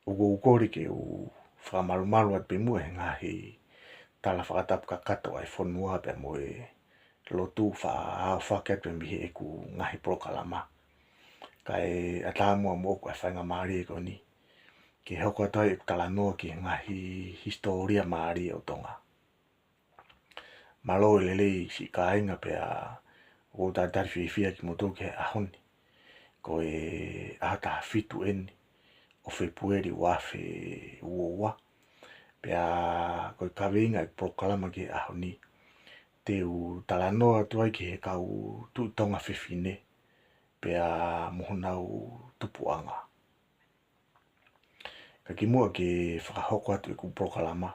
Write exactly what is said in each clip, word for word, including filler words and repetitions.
ʻoku ou kole ke u fakamalumalu atu pē muʻa he ngaahi tala fakatapu kakato ʻa e fonua pea mo e lotu, faʻa aofaki atu pē mei heʻeku ngaahi polokalama. Kae ʻatā muʻa moʻoku ʻa e faingamālie ko eni ke hoko atu ai ʻeku talanoa ki he ngaahi hisitōlia mālie ʻo Tonga. Mālō e lelei siʻi kāinga, pea ʻoku ou talitali fiefia kimoutolu ki he ʻaho ni. Ko e ʻaho taha fitu eni ʻo Fēpueli ua afe ua ua. Pea ko e kaveinga e polokalama ki he ʻaho ni, te u talanoa atu ai ki he kau Tuʻi Tonga Fefine, pea mo honau tupuʻanga. Ka kimuʻa ke fakahoko atu ʻeku polokalama,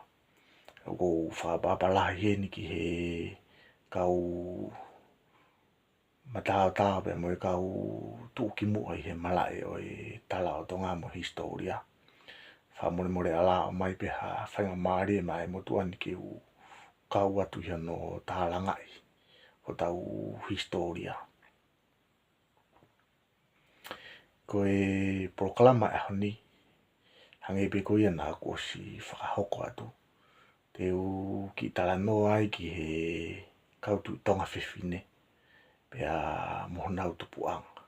ʻoku ou fakaʻapaʻapa lahi heni ki he kau mataotao pea mo e kau tuʻukimuʻa ʻi he malaʻe ʻo e tala ʻo Tonga mo e hisitōlia. Fakamolemole ʻalā ʻomai pē ha faingamālie maʻa e motuʻa ni ke u kau atu ʻi hono tālangaʻi hotau hisitōlia. Ko e polokalama ʻaho ni, hangē pē ko ia naʻá ku ʻosi fakahoko atu, te u kiʻi talanoa ai ki he kau Tuʻi Tonga Fefine, pea mo honau tupuʻanga.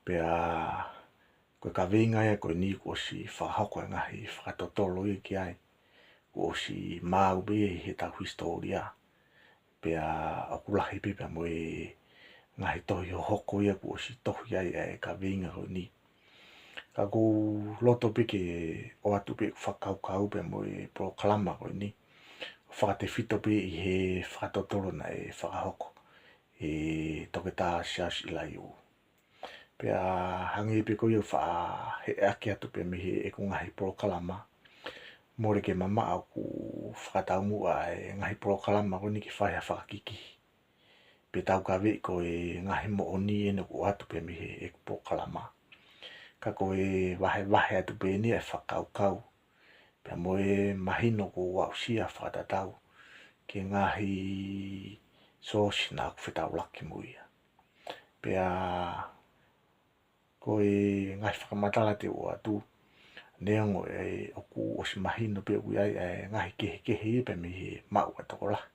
Pea ko e kaveinga ia ko eni kuo ʻosi fakahoko e ngaahi fakatotolo ia ki ai, kuo ʻosi maau pē ʻi heʻetau hisitōlia. Pea ʻoku lahi pē pea mo e ngaahi tohi hohoko ia kuo ʻosi tohi ai ʻa e kaveinga ko eni. Ka ʻoku ou loto pē ke ʻoatu pē ʻeku fakakaukau pea mo e polokalama ko eni, fakatefito pē ʻi he fakatotolo naʻe fakahoko ʻe Toketā Siaosi ʻIlaiū. Pea hangē pē ko ia ʻoku faʻa heʻaki atu pē mei heʻeku ngaahi polokalama, mole ke mamaʻo ʻoku fakataumuʻa e ngaahi polokalama ko eni ke fai ha fakakikihi pe taukaveʻi ko e ngaahi moʻoni eni ʻoku ʻoatu pē mei heʻeku polokalama. Ka ko e vahevahe atu pē eni e fakakaukau pea mo e mahino kuo u aʻusia fakatatau ki he ngaahi sōsi naʻá ku fetaulaki mo ia. Pea ko e ngaahi fakamatala te u ʻoatu, neongo ʻoku ʻosi mahino pē ʻoku ʻi ai e ngaahi kehekehe ia pea mei he maʻu ʻa e tokolahi,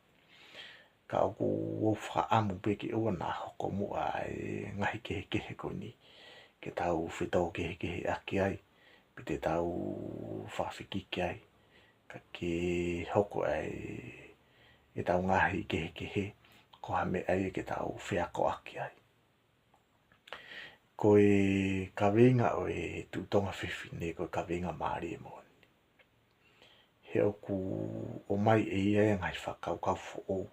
ka ʻoku ou fakaʻamu pē ke ʻoua naʻa hoko muʻa e ngaahi kehekehe ko eni ke tau fetōkehekeheʻaki ai, pe te tau fakafekiki ai, ka ke hoko ʻa e, ʻetau ngaahi kehekehe ko ha meʻa ia ke tau feakoʻaki ai. Ko e kaveinga ʻo e Tuʻi Tonga Fefine ko e kaveinga mālie moʻoni. He ʻoku ʻomai ʻe ia e ngaahi fakakaukau foʻou,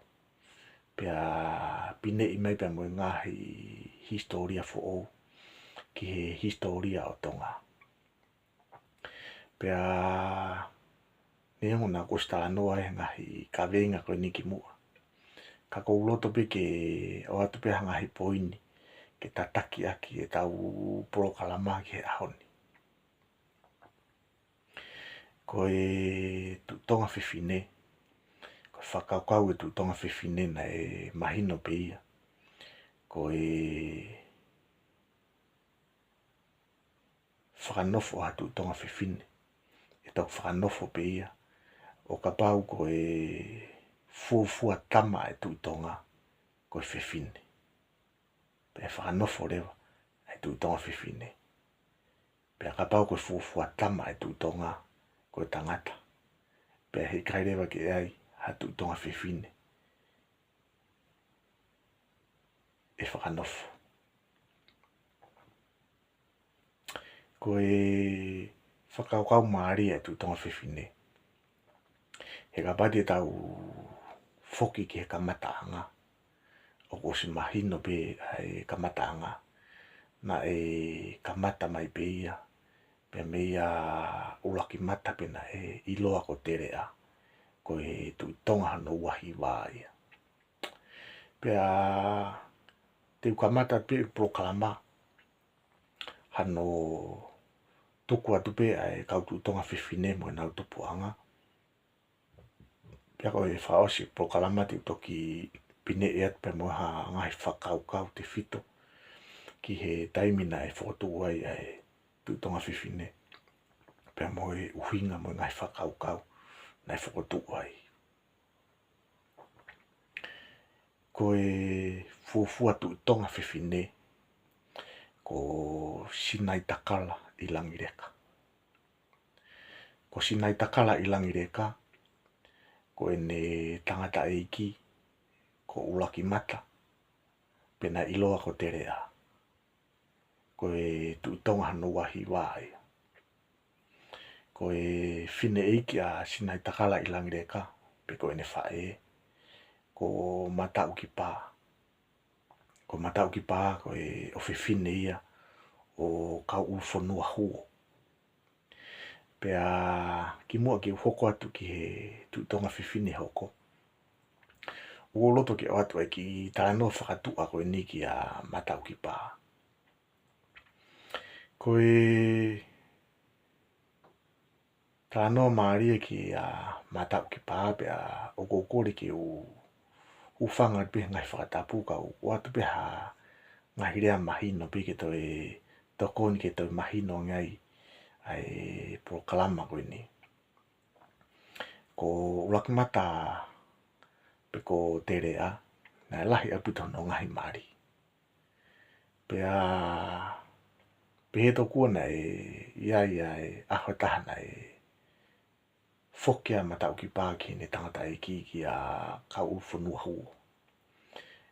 pea pineʻi mai pea mo e ngaahi hisitōlia foʻou ki he hisitōlia ʻo Tonga. Pea neongo naʻá ku ʻosi talanoa he ngaahi kaveinga ko eni kimuʻa, ka ʻoku ou loto pē ke ʻoatu pē ha ngaahi poini ke tataki ʻaki ʻetau polokalama ki he ʻaho ni. Ko e Tuʻi Tonga Fefine, ko e fakakaukau e Tuʻi Tonga Fefine naʻe mahino pē ia ko e fakanofo ʻa ha Tuʻi Tonga Fefine. ʻE toki fakanofo pē ia ʻo kapau ko e fuofua tama ʻa e Tuʻi Tonga ko e fefine, pea ʻe fakanofo leva ʻa e Tuʻi Tonga Fefine. Pea kapau ko e fuofua tama ʻa e Tuʻi Tonga ko e tangata, pea heʻikai leva ke ʻi ai ha Tuʻi Tonga Fefine ʻe fakanofo. Ko e fakakaukau mālie ʻa e Tuʻi Tonga Fefine. He kapau te tau foki ki he kamataʻanga, ʻoku ʻosi mahino pē ʻa e kamataʻanga. Naʻe kamata mai pē ia pea mei a ʻUlakimata pea naʻe ʻiloa ko Teleʻa, ko e Tuʻi Tonga hono ua hiva ia. Pea te u kamata pē polokalama hano tuku atu pē ʻa e kau Tuʻi Tonga Fefine mo ʻenau tupuʻanga. Pea ko e fakaʻosi polokalama te u toki pineʻi atu pē mo ha ngaahi fakakaukau tefito ki he taimi naʻe fokotuʻu ai ʻa e Tuʻi Tonga Fefine. pea mo e ʻuhinga mo e ngaahi fakakaukau naʻe fokotuʻu ai. Ko e fuofua Tuʻi Tonga Fefine, ko Sinaitakala ʻi Langileka. Ko Sinaitakala ʻi Langileka, ko ʻene tangataʻeiki ko ʻUlakimata, pea naʻe ʻiloa ko Teleʻa. Ko e Tuʻi Tonga hono ua hiva ia. Ko e fineʻeiki ʻa Sinaitakala ʻi Langileka, pe ko ʻene faʻē, ko Mataʻukipā. Ko Mataʻukipā, ko e ʻofefine ia ʻo Kauʻulufonuahuo. Pea kimuʻa ke u hoko atu ki he Tuʻi Tonga Fefine hoko, ʻoku ou loto ke ʻoatu ʻa e kiʻi talanoa fakatuʻa ko eni kia Mataʻukipā. Ko e talanoa mālie kia Mataʻukipā, pea ʻoku ou kole ke u hūfanga pē he ngaahi fakatapu ka u ʻoatu pē ha ngaahi lea mahino pē ke toe tokoni ke toe mahino ange ai ʻa e polokalama ko eni. Ko ʻUlakimata pe ko Teleʻa, naʻe lahi ʻaupito hono ngaahi mali. Pea pehē tokua naʻe ʻi ai ʻa e ʻaho ʻe taha naʻe foki ʻa Mataʻukipā ki heʻene tangataʻeiki kia Kauʻulufonuahuo.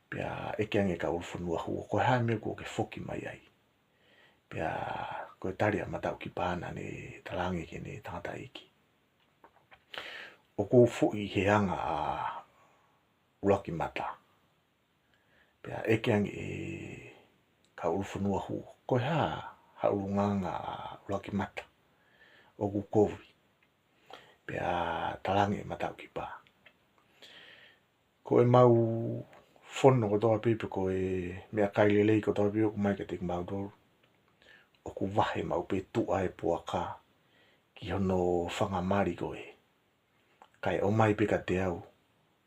Pea ʻeke ange ʻe Kauʻulufonuahuo, ko e hā e meʻa kuo ke foki mai ai? Pea ko e tali ʻa Mataʻukipā naʻa ne talaange ki heʻene tangataʻeiki, ʻoku ou foʻi he anga ʻa ʻUlakimata. Pea ʻeke ange ʻe Kauʻulufonuahuo, ko e hā ha ʻulungaanga ʻa ʻUlakimata? ʻOku kovi. Pea talaange ʻe Mataʻukipā, ko ʻemau fono kotoa pē, pe ko e meʻakai lelei kotoa pē ʻoku ʻomai kiate kimautolu, ʻoku vahe maʻu pē tuʻa e puaka ki hono fanga mali ko ē, kae ʻomai pē kiate au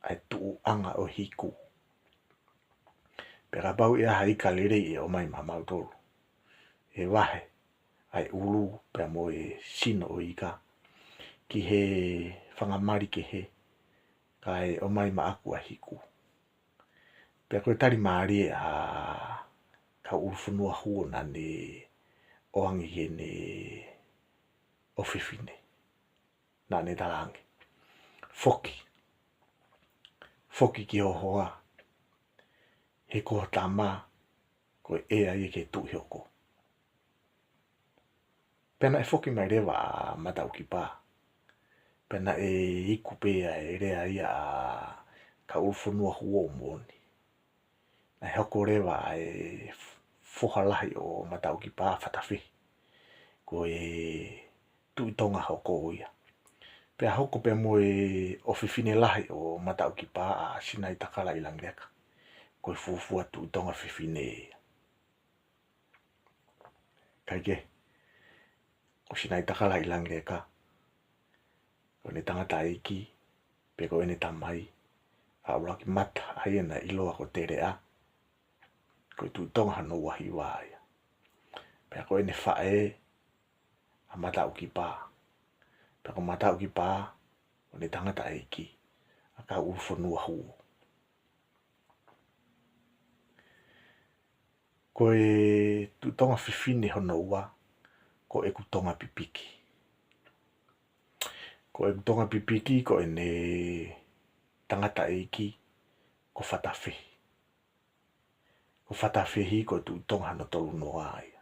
ʻa e tuʻuʻanga ʻo e hiku. Pea kapau ʻe ʻi ai ha ika lelei ʻe ʻomai maʻamautolu, ʻe vahe ʻa e ʻulu pea mo e sino ʻo e ika ki he fanga mali kehe, kae ʻomai maʻaku ʻa e hiku. Pea ko e tali mālie ʻa Kauʻulufonuahuo naʻa ne ʻoange ki heʻene ʻofefine. Naʻa ne talaange, foki. Foki ki ho hoa, he ko ho tama ko e ʻea ia ki he tuʻi hoko. Pea naʻe foki mai leva ʻa Mataʻukipā. Pea naʻe iku pē ʻa e lea ia ʻa Kauʻulufonuahuo moʻoni. Naʻe hoko leva ʻa e foha lahi ʻo Mataʻukipā, Fatafehi. Ko e Tuʻi Tonga hoko ia. Pea hoko pea mo e ʻofefine lahi ʻo Mataʻukipā, ʻa Sinaitakala ʻi Langileka, ko e fuofua Tuʻi Tonga Fefine ia. Kae kehe, ko Sinaitakala ʻi Langileka, ko ʻene tangataʻeiki, pe ko ʻene tamai, ʻa ʻUlakimata, ʻa ia naʻe ʻiloa ko Teleʻa, ko e Tuʻi Tonga hono ua hiva ia. Pea ko ʻene faʻē, ʻa Mataʻukipā. Pea ko Mataʻukipā, ko ʻene tangataʻeiki, ʻa Kauʻulufonuahuo. Ko e Tuʻi Tonga Fefine hono ua, ko ʻEkutongapipiki. Ko ʻEkutongapipiki, ko ʻene tangataʻeiki, ko Fatafehi. Ko Fatafehi, ko e Tuʻi Tonga hono tolu noa ia.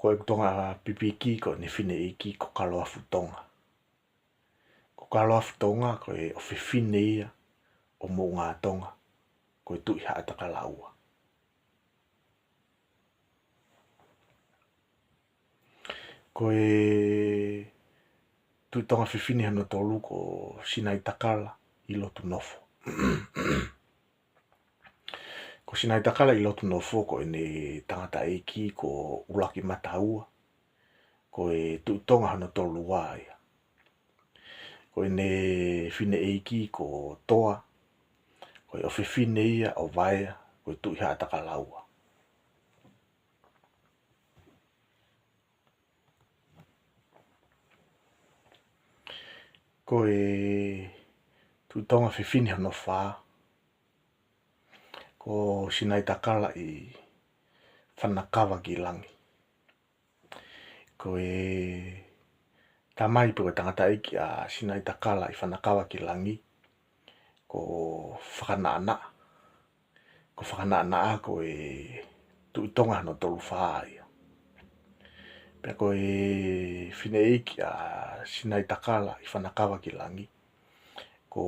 Ko ʻEkutongapipiki, ko ʻene fineʻeiki, ko Kaloafutonga. Ko Kaloafutonga, ko e ʻofefine ia ʻo Moʻungātonga, ko e Tuʻi Haʻatakalaua. Ko e Tuʻi Tonga Fefine hono tolu, ko Sinaitakala ʻi Lotunofo. Ko Sinaitakala ʻi Lotunofo, ko ʻene tangataʻeiki, ko ʻUlakimata ua, ko e Tuʻi Tonga hono tolu ua ia. Ko ʻene fineʻeiki, ko Toa, ko e ʻofefine ia ʻo Vaea, ko e Tuʻi Haʻatakalaua. Ko e Tuʻi Tonga Fefine hono fā, ko Sinaitakala ʻi Fanakavakilangi. Ko e tamai pe ko e tangataʻeiki ʻa Sinaitakala ʻi Fanakavakilangi, ko Fakanaʻanaʻa. Ko Fakanaʻanaʻa ko e Tuʻi Tonga hono tolu fā ia. Pea ko e fineʻeiki ʻa Sinaitakala ʻi Fanakavakilangi, ko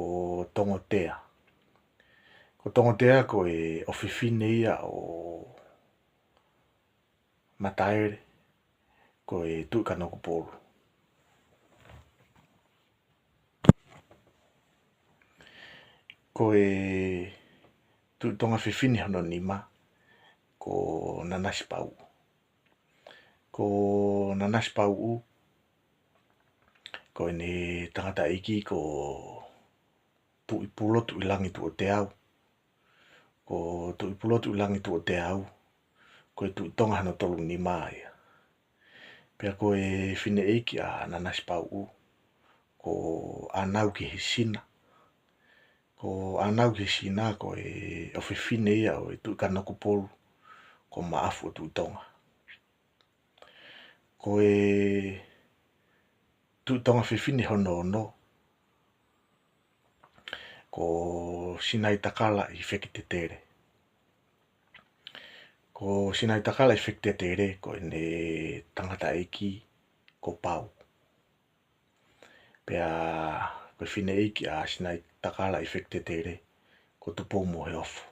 Tongotea. Ko Tongotea ko e ʻofefine ia ʻo Mataele, ko e Tuʻi Kanokupolu. Ko e Tuʻi Tonga Fefine hono nima, ko Nanasipauʻu. Ko Nanasipauʻu, ko ʻene tangataʻeiki ko Tuʻipulotuʻilangituʻoteau. Ko Tuʻipulotuʻilangituʻoteau, ko e Tuʻi Tonga hono tolu nima ia. Pea ko e fineʻeiki ʻa Nanasipauʻu, ko ʻAnaukihesina. Ko ʻAnaukihesina ko e ʻofefine ia ʻo e Tuʻi Kanokupolu, ko Maʻafuʻotuʻitonga. Ko e Tuʻi Tonga Fefine hono ono, ko Sinaitakala ʻi Fekitetele. Ko Sinaitakala ʻi Fekitetele, ko ʻene tangataʻeiki ko Pau. Pea ko e fineʻeiki ʻa Sinaitakala ʻi Fekitetele, ko Tupoumoheofo.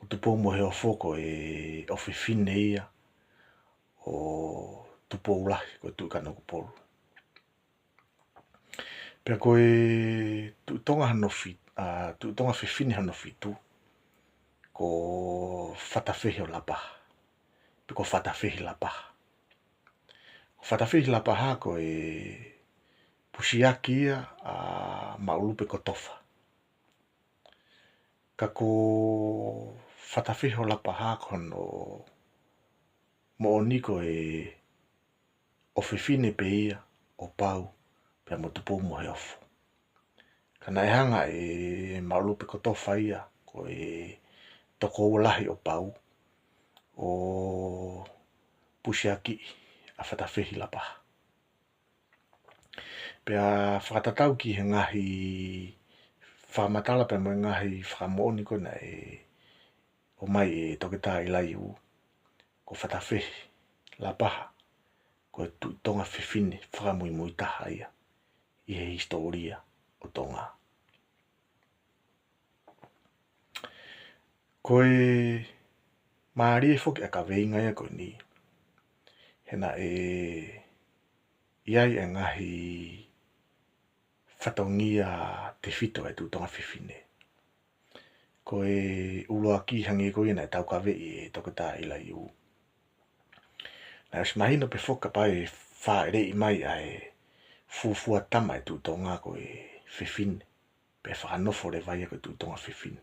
Ko Tupoumoheofo ko e ʻofefine ia ʻo Tupoulahi, ko e Tuʻi Kanokupolu. Pea ko e Tuʻi Tonga hono fi-, ʻa, Tuʻi Tonga Fefine hono fitu, ko Fatafehi ʻo Lapaha, pe ko Fatafehi Lapaha. Ko Fatafehi Lapaha ko e pusiaki ia ʻa Maʻulupekotofa. Ka ko Fatafehi ʻo Lapaha ko hono moʻoni ko e ʻofefine pē ia ʻo Pau pea mo Tupoumoheofo. Ka naʻe hanga ʻe Maʻulupekotofa ia ko e tokoua lahi ʻo Pau ʻo pusiakiʻi ʻa Fatafehi Lapaha. Pea fakatatau ki he ngaahi fakamatala pea mo e ngaahi fakamoʻoni ko ē naʻe ʻomai ʻe Toketā ʻIlaiū, ko Fatafehi Lapaha ko e Tuʻi Tonga Fefine fakamuimui taha ia ʻi he hisitōlia ʻo Tonga. Ko e mālie foki ʻa e kaveinga ia ko eni, he naʻe ʻi ai e ngaahi fatongia tefito ʻa e Tuʻi Tonga Fefine. Ko e ʻuluaki, hangē ko ia naʻe taukaveʻi ʻe Toketā ʻIlaiū, naʻe ʻosi mahino pē foki kapau ʻe fāʻeleʻi mai ʻa e fuofua tama ʻa e Tuʻi Tonga ko e fefine, pea fakanofo leva ia ko e Tuʻi Tonga Fefine.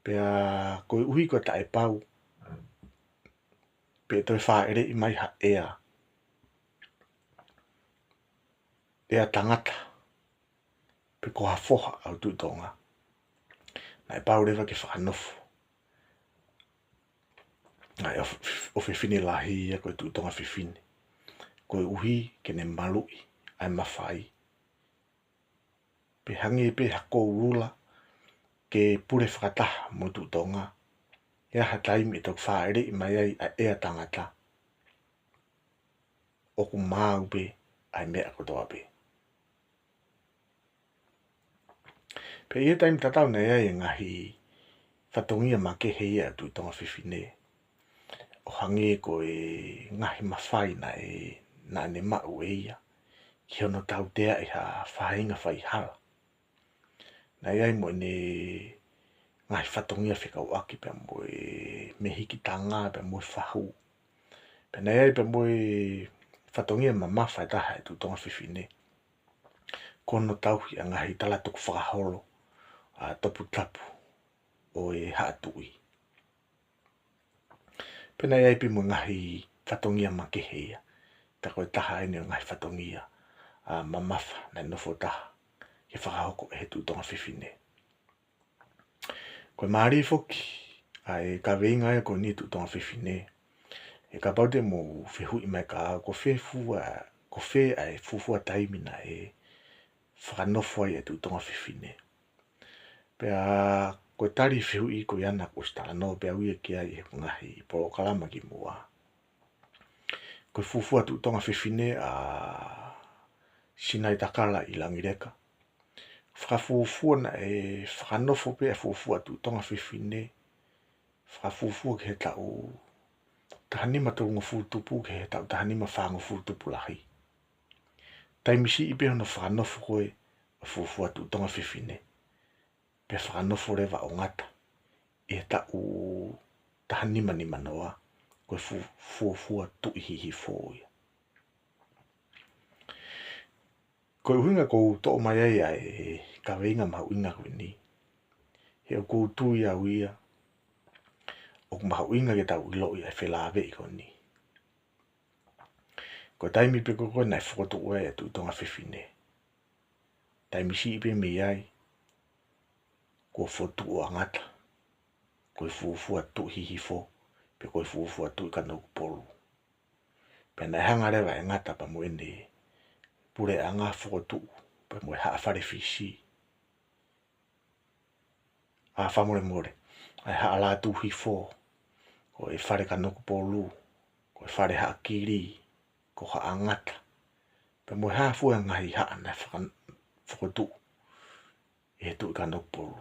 Pea koeʻuhi ko e taʻepau pe ʻe toe fāʻeleʻi mai ha ʻea, ʻea tangata, pe ko ha foha ʻa e Tuʻi Tonga, naʻe pau leva ke fakanofo ʻa e ʻofe-, ʻofefine lahi ia ko e Tuʻi Tonga Fefine, koeʻuhi ke ne maluʻi ʻa e mafai, pe hangē pē ha koulula ke pule fakataha mo e Tuʻi Tonga, ʻi ha taimi ʻe toki fāʻeleʻi mai ai ʻa e ʻea tangata, ʻoku maau pē ʻa e meʻa kotoa pē. Pea ʻi he taimi tatau naʻe ʻi ai e ngaahi fatongia makehe ia ʻa e Tuʻi Tonga Fefine, ʻo hangē ko e ngaahi mafai naʻe, naʻa ne maʻu ʻe ia ki hono tauteaʻi ha faʻahinga faihala. Naʻe ʻi ai mo ʻene ngaahi fatongia fekauʻaki pea mo e mehikitanga pea mo e fahu. Pea naʻe ʻi ai pea mo e fatongia mamafa ʻe taha ʻa e Tuʻi Tonga Fefine, ko hono tauhi ʻa e ngaahi talatukufakaholo ʻa e toputapu ʻo e haʻa tuʻi. Pea naʻe ʻi ai pē mo e ngaahi fatongia makehe ia. Tā ko e taha eni ʻo e ngaahi fatongia, ʻa mamafa naʻe nofo taha ke fakahoko ʻe he Tuʻi Tonga Fefine. Ko e mālie foki ʻa e kaveinga ia ko eni Tuʻi Tonga Fefine. He kapau te mou fehuʻi mai kia au ko fē fua, ko fē ʻa e fuofua taimi naʻe fakanofo ai e Tuʻi Tonga Fefine. Pea ko e tali fehuʻi ko ia naʻá ku ʻosi talanoa pē au ia ki ai he ngaahi polokalama kimuʻa. Ko e fuofua Tuʻi Tonga Fefine ʻa Sinaitakala ʻi Langileka. Fakafuofua naʻe fakanofo pē ʻa e fuofua Tuʻi Tonga Fefine, fakafuofua ki he taʻu taha nima tolungofulu tupu ki he taʻu taha nima fāngofulu tupu lahi. Taimi siʻi pē hono fakanofo ko ē ʻa e fuofua Tuʻi Tonga Fefine. Pea fakanofo leva ʻo Ngata ʻi he taʻu taha nima nima noa, ko e fu-, fuofua Tuʻi Hihifo ia. Ko e ʻuhinga ʻoku ou toʻo mai ai ʻa e kaveinga mahuʻinga ko eni, he ʻoku ou tui au ia ʻoku mahuʻinga ke tau ʻiloʻi ʻa e felāveʻi ko eni. Ko e taimi pē ko ē naʻe fokotuʻu ai e Tuʻi Tonga Fefine, taimi siʻi pē mei ai kuo fokotuʻu ʻa Ngata ko e fuofua Tuʻi Hihifo, pe ko e fuofua Tuʻi Kanokupolu. Pea naʻe hanga leva ʻe Ngata pea mo ʻene puleʻanga fokotuʻu pea mo e Haʻa Fale Fisi, ʻa, fakamolemole, ʻa e Haʻa Lātūhifo, ko e Fale Kanokupolu, ko e Fale Haʻakili, ko Haʻa Ngata, pea mo e hā fua e ngaahi haʻa naʻe faka-, fokotuʻu ʻe he Tuʻi Kanokupolu.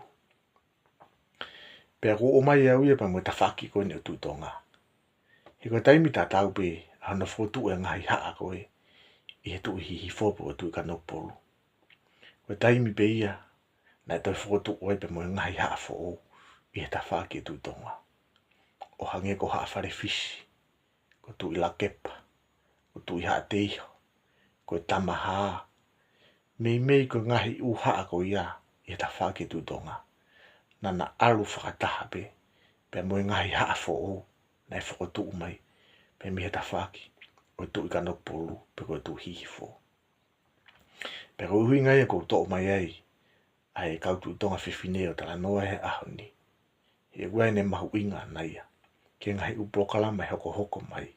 Pea ʻoku ou ʻomai au ia pea mo e tafaʻaki ko eni ʻo e Tuʻi Tonga. He ko e taimi tatau pē ʻa hono fokotuʻu e ngaahi haʻa ko ē ʻe he Tuʻi Hihifo pe ko e Tuʻi Kanokupolu, ko e taimi pē ia naʻe toe fokotuʻu ai pea mo e ngaahi haʻa foʻou ʻi he tafaʻaki ʻo e Tuʻi Tonga. ʻO hangē ko Haʻa Fale Fisi, ko Tuʻi Lakepa, ko Tuʻi Haʻateiho, ko e Tamahā. Meimei ko e ngaahi ʻū haʻa ko ia ʻi he tafaʻaki ʻo e Tuʻi Tonga, naʻá na ʻalu fakataha pē pea mo e ngaahi haʻa foʻou naʻe fokotuʻu mai pē mei he tafaʻaki ʻo e Tuʻi Kanokupolu pe ko e Tuʻi Hihifo. Pea ko e ʻuhinga ia ʻoku ou toʻo mai ai ʻa e kau Tuʻi Tonga Fefine ʻo talanoa he ʻaho ni, he ʻoku ʻi ai ʻene mahuʻinga ʻana ia ki he ngaahi ʻū polokalama ʻe hokohoko mai,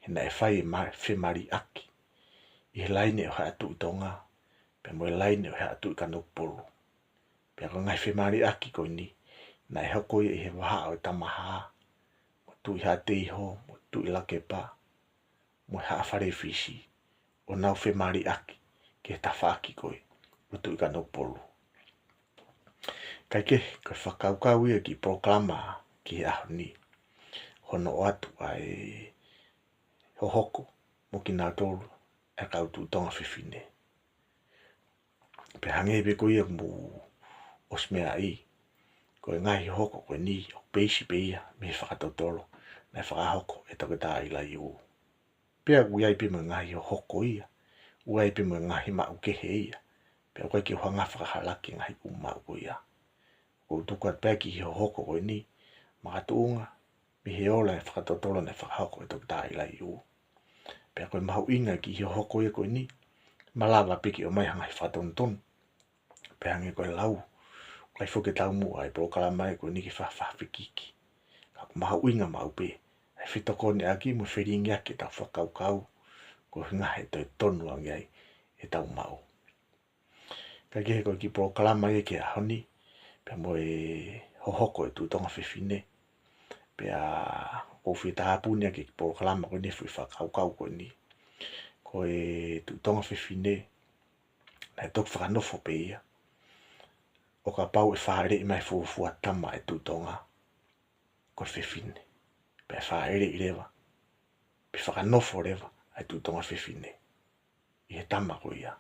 he naʻe fai e ma-, femaliʻaki ʻi he laine ʻo e Haʻa Tuʻi Tonga pea mo e laine ʻo e Haʻa Tuʻi Kanokupolu. Pea ko e ngaahi femaliʻaki ko eni naʻe hoko ia ʻi he vahaʻa ʻo e Tamahā, mo Tuʻi Haʻateiho, mo Tuʻi Lakepa, mo e Haʻa Fale Fisi, ʻo nau femaliʻaki ki he tafaʻaki ko ē ʻo e Tuʻi Kanokupolu. Kaekehe, ko e fakakaukau ia ki he polokalama ki he ʻaho ni, hono ʻoatu ʻa e hohoko mo kinautolu ʻa e kau Tuʻi Tonga Fefine. Pea hangē pē ko ia kuo mou ʻosi meaʻi, ko e ngaahi hohoko ko eni ʻoku peisi pē ia mei he fakatotolo naʻe fakahoko ʻe Toketā ʻIlaiū. Pea ʻoku ʻi ai pē mo e ngaahi hohoko ia, ʻoku ʻi ai pē mo e ngaahi maʻu kehe ia, pea ʻoku ʻikai ke u hanga ʻo fakahalaki e ngaahi ʻū maʻu ko ia. ʻOku ou tuku atu pē ki he hohoko ko eni, makatuʻunga mei he ola e fakatotolo naʻe fakahoko ʻe Toketā ʻIlaiū. Pea ko e mahuʻinga ki he hohoko ia ko eni, malava pē ke ʻomai ha ngaahi fakatonutonu, pea hangē ko e lau, ʻikai foki ke taumuʻa e polokalama ko eni ke faʻa fakafekiki. Ka ʻoku mahuʻinga maʻu pē ʻa e fetokoneʻaki mo e felingiʻaki ʻetau fakakaukau, ko e ʻuhinga he toe tonu ange ai ʻetau maʻu. Kaekehe, ko e kiʻi polokalama ia ki he ʻaho ni, pea mo e hohoko e Tuʻi Tonga Fefine. Pea ʻoku ou fie tāpuni ʻaki e kiʻi polokalama ko eni, foʻi fakakaukau ko eni. Ko e Tuʻi Tonga Fefine, naʻe toki fakanofo pē ia ʻo kapau ʻe fāʻeleʻi mai e fuofua tama ʻo e Tuʻi Tonga ko e fefine. Pea fāʻeleʻi leva, pe fakanofo leva ʻa e Tuʻi Tonga Fefine ʻi he tama ko ia.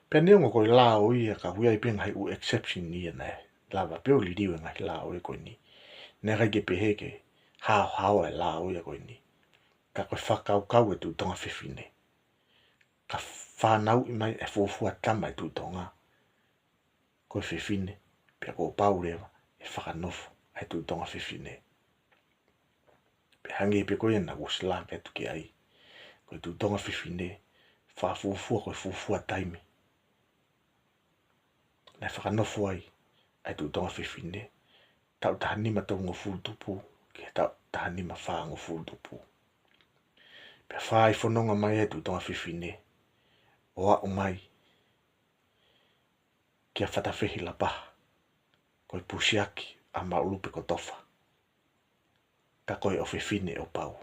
Pea neongo ko e lao ia, ka ʻoku ʻi ai pē ngaahi ʻū exception ia naʻe lava pē ʻo liliu e ngaahi lao ia ko eni. Naʻe ʻikai ke pehē ke haohaoa e lao ia ko eni. Ka ko e fakakaukau e Tuʻi Tonga Fefine, ka fanauʻi mai e fuofua tama ʻo e Tuʻi Tonga ko e fefine, pea kuo pau leva ʻe fakanofo ʻa e Tuʻi Tonga Fefine. Pea hangē pē ko ia naʻá ku ʻosi lave atu ki ai, ko e Tuʻi Tonga Fefine, fakafuofua ko e fuofua taimi naʻe fakanofo ai ʻa e Tuʻi Tonga Fefine, taʻu taha nima tolungofulu tupu ki he taʻu taha nima fāngofulu tupu. Pea fai fononga mai ʻa e Tuʻi Tonga Fefine ʻo aʻu mai kia Fatafehi Lapaha, ko e pusiaki ʻa Maʻulupe Kotofa, ka ko e ʻofefine ʻo pau.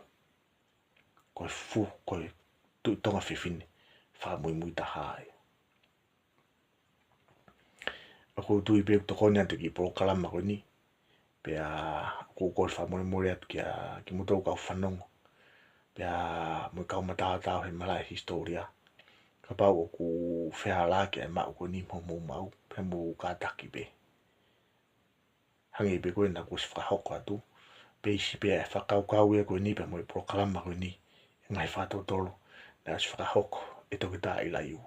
Ko e fu-, ko e Tuʻi Tonga Fefine fakamuimui taha ia. ʻOku ou tui pē ʻoku tokoni atu ki he polokalama ko eni, pea ʻoku ou kole fakamolemole atu kia kimoutolu kau fanongo, pea mo e kau mataotao he malaʻe hisitōlia. Kapau ʻoku fehālaaki ʻa e maʻu ko eni mo hoʻomou maʻu, pea mou kātaki pē. Hangē pē ko ē naʻá ku ʻosi fakahoko atu, peisi pē ʻa e fakakaukau ia ko eni pea mo e polokalama ko eni, e ngaahi fakatotolo naʻe ʻosi fakahoko ʻe Toketā ʻIlaiū.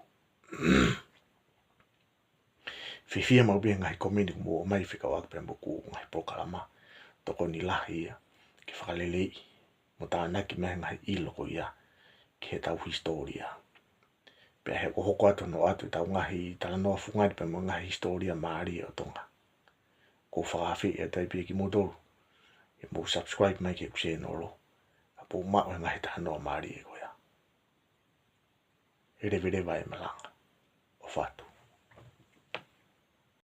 Fiefia maʻu pē he ngaahi komeni kuo mou ʻomai fekauʻaki pea mo ʻeku ngaahi polokalama. Tokoni lahi ia ke fakaleleiʻi mo tānaki mai e ngaahi ʻilo ko ia ki heʻetau hisitōlia. Pea ʻe hokohoko atu hono ʻoatu ʻetau ngaahi talanoa fungani pea mo e ngaahi hisitōlia mālie ʻo Tonga. ʻOku ou fakaafeʻi atu ai pē kimoutolu ke mou subscribe mai ki heʻeku sēnolo, kae mou maʻu e ngaahi talanoa mālie ko ia. ʻE leveleva e malanga. ʻOfa atu.